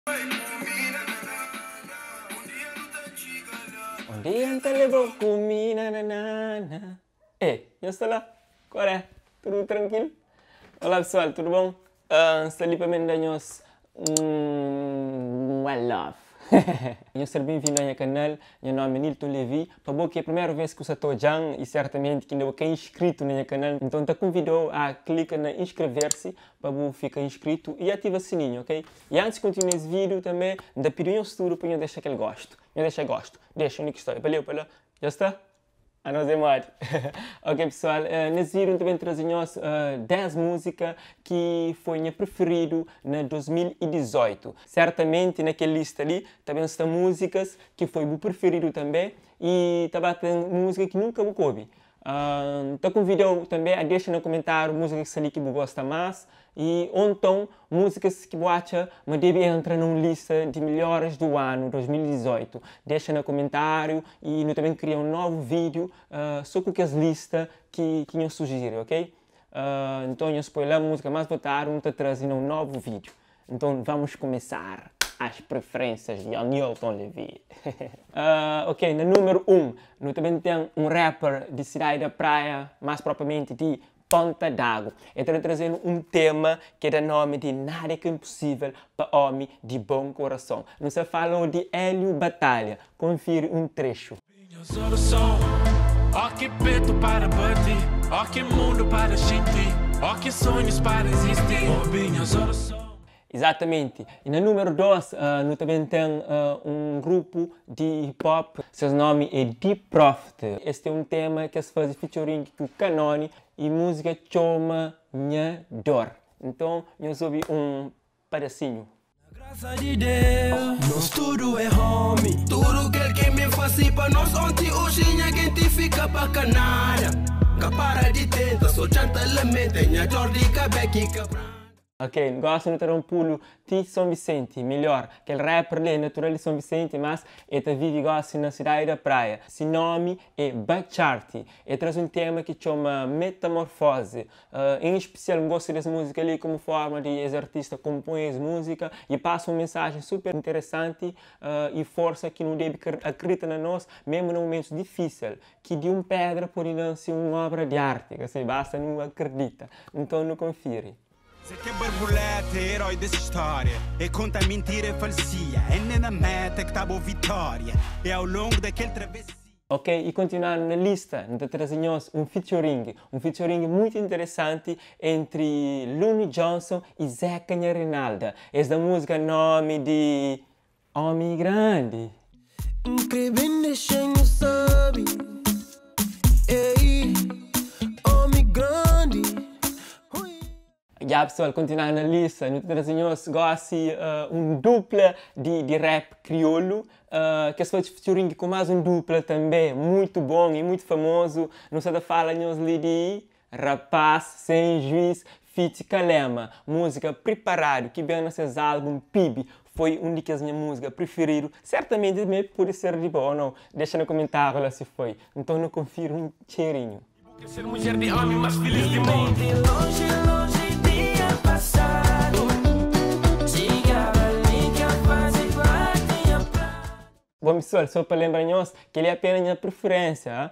Un dia N ta leba-u ku mi na na na na E, nhos sta la? Koré? Tudu trankil? Olá pesoal, tudu bon? N sta li pa menda nhos un one love Nhos ser ben-vindu na nha kanal, nha nomi é Nilton Levy Pa bo ki é primeru vez ki bu sa ta odja-m y sertamenti ki inda bu ka inskritu na nha kanal, nton N ta kunvida-u a klika na inscrever-se pa bu fika inskritu y ativa sininhu, ok? Y antis di kontinua es vídiu tanbe N ta pidi nhos tudu pa nhos dexa kel gostu. Nhos dexa gostu. Dexa undi ki sta. Pa li o pa la. Dja sta? Anos é modi? Ok pesoal, nes vídiu N ta ben traze nhos 10 múzika ki foi nha prifiridu na 2018. Sertamenti na kel lista li ta ben sta múzikas ki foi bu prifiridu tanbe y ta ba ten múzika ki nunka bu ka obi. N ta konvida-u tanbe a dexa na kumentáriu múzika ki sta li ki bu gosta más y ô nton múzikas ki bu atxa ma debe entra na un lista di melhores do ano 2018. Dexa na kumentáriu y nu ta ben kria un novu vídiu sô ku kes lista ki ki nhos sujiri, ok? Nton nhos poi la múzika más votadu nu ta traze na un novu vídiu. Nton vamos começar as preferências de Anilton Levy. Ok, na número 1 nu ta ben ten un rapper di Cidade da Praia, más propriamente di Ponta d'Agu. El ta ben traze-nu un tema ki da nomi di Nada é ka Impossível pa Omi di Bom Coração. Nu sta fala di Hélio Batalha. Konfiri un trechu. Izatamenti. I na númeru 2 nu ta ben ten un grupu di hip hop, ses nomi é D-Prophet. Es ten un tema ki es faze featuring ku Kanoni i múzika txoma Nha Dor. Nton nhos obi un Padasinhu. Na grasa di Deus, nos tudu é homi. Tudu kel ki mi fasi pa nos onti, oji nha genti fika pa ka nada. N ka para di tenta, so dja N ta lamenta nha dor di kabé ki ka branda. Ok, gosi nu ta da un pulu ti Son Vicente, melhor, kel rapper li é natural di Son Vicente, mas el ta vive gosi na Cidade da Praia. Si nomi é Batchart. El traze un tema ki txoma Metamorfose. En spesial N gosta des múzika li komu forma di es artista konpoi es múzika i pasa un mensajen super interesanti i forsa ki nu debe akredita na nos memu na mumentus difísil ki di un pedra pode nanse un obra di arti, ka si basta nu akredita. Nton nu konfiri. Zé ke barbuleta é herói desse história É conta mentira é falsia É nem na meta que tá bo vitória É ao longo daquele travessia. Ok, i kontinuandu na lista, N ta traze nhos un featuring, un featuring muitu interesanti entri Luni Johnson i Zeca Nha Rinalda. Es da múzika nomi di Omi Grandi. N kre ben dexa nhu sabe, ei, omi grandi, ui. Ya pessoal, kontinuandu na lista, nu ta traze nhos gosi un dupla di di rap kriolu ki es faze featuring ku más un dupla tanbe muitu bon i muitu famozu. Nu sta ta fala nhos li di Rapaz Sem Juiz feat Kalema, múzika Priparadu ki ben na ses álbum Pibi foi un di kes nha múzika prifiridu, sertamenti tanbe pode ser di bo ou nau, dexa na komentáriu la si foi. Nton nu konfiri un txerinhu. Bu ke ser mudjer di omi mas filis di mundu. Di lonji lonji dia pasadu Txigaba li ka fazi parti nha planu. Bon pesoal, so pa lenbra nhos, kel-li é apena nha preferensia.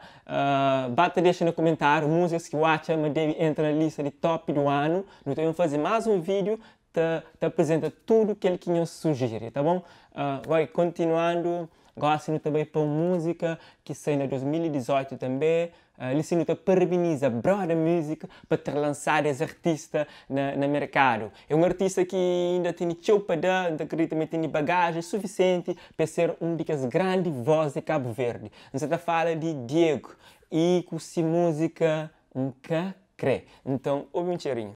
Ba ta dexa na kumentáriu múzikas ki bu atxa ma debe entra na lista di top du anu. Nu ta ben faze más un vídiu ta ta aprizenta tudu kel ki nhos sujiri, ta bon? Goi, kontinuandu, gósi nu ta bai pa un múzika ki sai na 2018 tanbe. Li si nu ta parabeniza Broda Music pa ter lansadu es artista na na merkadu. É un artista ki inda tene txeu pa da, N ta kridita ma el tene bagajen sufisienti pa el ser un di kes grandi vós di Kabu Verdi. N sa ta fala di Diego y ku si múzika N ka kre. Nton, obi un txerinhu.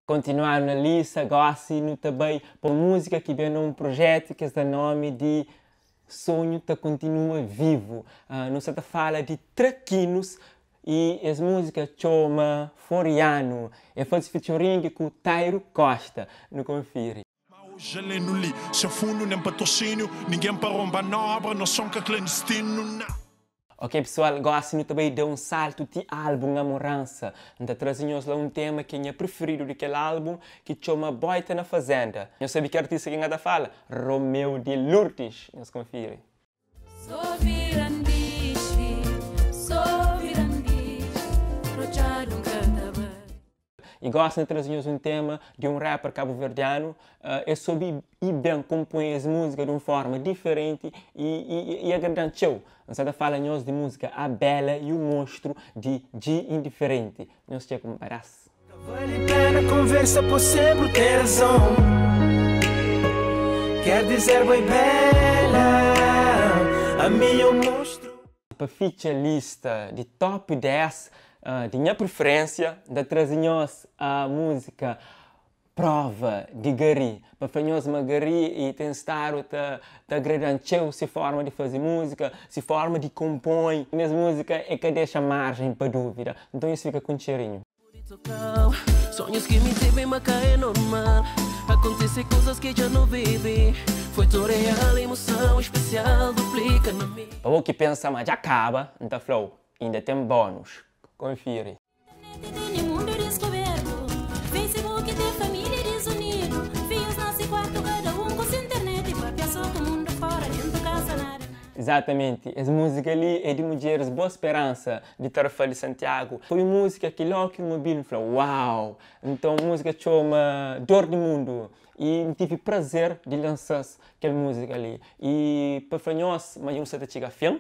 Kontinuandu na lista, gósi nu ta bai pa un múzika ki ben na un projetu ki es da nómi di Sonhu ta kontinua vivu. Nu sta ta fala di Trakinus i es múzika txoma Forianu. El faze featuring ku Tairu Costa. Nu konfiri. Ma oji alenu li, sen fundu nen patrosíniu, ningen pa ronba nobra, noson ka klandistinu, na. Ok pessoal, gosi nu ta bai da un saltu ti album Amoransa. N ta traze nhos la un tema ki é nha prifiridu di kel album ki txoma Boita na Fazenda. Nhos sabe ki artista ki N ka ta fala? Romeu di Lourdes. Nhos konfiri. I gosi N ta traze nhos un tema di un rapper kabuverdianu. Es sobe i ben konpoi es múzika di un forma diferenti i i agradan txeu. N sa ta fala nhos di múzika A Bela e o Monstro di Dji Indiferenti. Nhos txeka un padás. Ka vale pena conversa po sempre tem razão Quer dizer oi bela Ami é um monstro. Pa fitxa lista di top 10 di nha preferência, N ta traze nhos a múzika Prova di Gary. Pa fla nhos ma Gary e ten stadu ta ta agradan txeu se forma di faze múzika, se forma di konpoi. Nes múzika e ka dexa marjen pa dúvida. Nton nhos fika ku un txerinhu. Sonhos ki mi teve ma ka é normal Acontece coisas que já não vivi Foi tão real, emoção especial duplica na mi. Pa bo ki pensa ma dja kaba, N ta fla-u, inda ten bónus. Konfiri. Izatamenti, es múzika li é di mudjeris Boa Speransa di Tarrafal di Santiagu. Foi un múzika ki logu ki N obi-l N fla, Uau! Nton múzika txoma Dor di Mundu i N tivi prazer di lansa-s kel múzika li. I pa fla nhos ma dja nu sta ta txiga fin,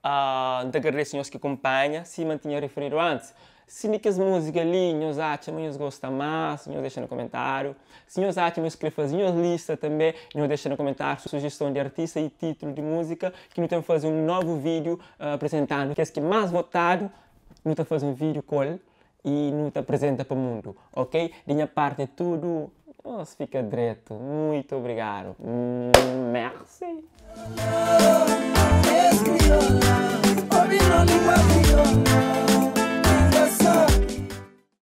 N ta agradese nhos ki kunpanha, sima N tinha riferidu antis. Si di kes múzika li nhos atxa ma nhos gosta más, nhos dexa na komentáriu. Si nhos atxa ma nhos krê faze nhos lista tanbê, nhos dexa na komentáriu sujeston di artista i titlu di múzika ki nu ten faze un novu vídiu aprizentandu kes ki más votadu. Nu ta faze un vídiu ku el i nu ta aprizenta pa mundu, ok? Di nha parti é tudu. Nhos fika dretu. Muitu obrigadu. Merci.